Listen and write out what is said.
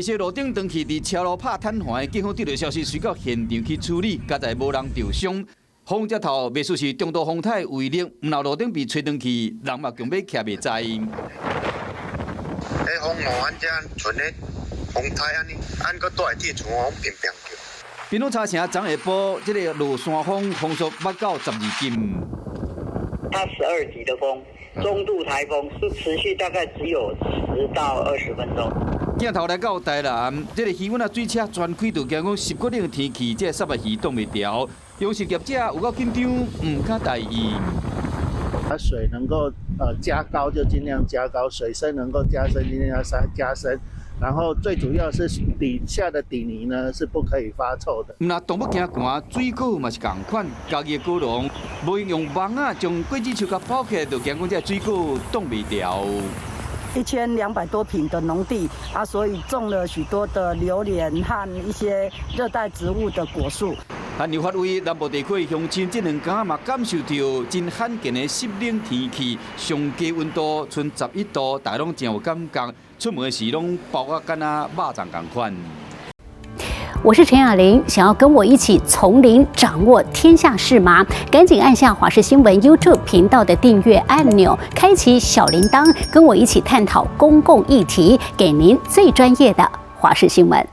袂少路燈斷去，佇車路拍癱瘓，警方得著消息，隨到現場去處理，佳在無人著傷。風遮透，袂輸是中度風颱威力，毋但路燈被吹斷去，人嘛強欲徛袂在。彼風哦，按遮賰咧風颱按呢，按閣住佇厝哦，攏乒乒叫。屏東茶城昨下晡，這个落山風風速捌到12級。它12級的風，中度颱風是持續大概只有10到20分鐘。鏡頭來到台南，這个漁塭仔水車全開，就驚講濕骨冷天氣，這个虱目魚擋袂牢。養殖業者有夠緊張，毋敢大意。把水能夠加高就盡量加高，水深能夠加深盡量加加深。然後最主要是底下的底泥呢是不可以發臭的。毋但動物驚寒，水果嘛是仝款。家己的果農無用網仔將果子樹共包起來，就驚講這水果擋袂牢。1200多坪的農地啊，所以種了許多的榴蓮和一些熱帶植物的果樹。漢陽發威南部地區鄉親這兩工嘛感受著真罕見的濕冷天氣，上低溫度賰11度，大家攏真有感覺。出門時攏包甲敢若肉粽仝款。我是陳雅玲，想要跟我一起從零掌握天下事嗎？趕緊按下華視新聞 YouTube 頻道的訂閱按鈕，開啟小鈴鐺，跟我一起探討公共議題，給您最專業的華視新聞。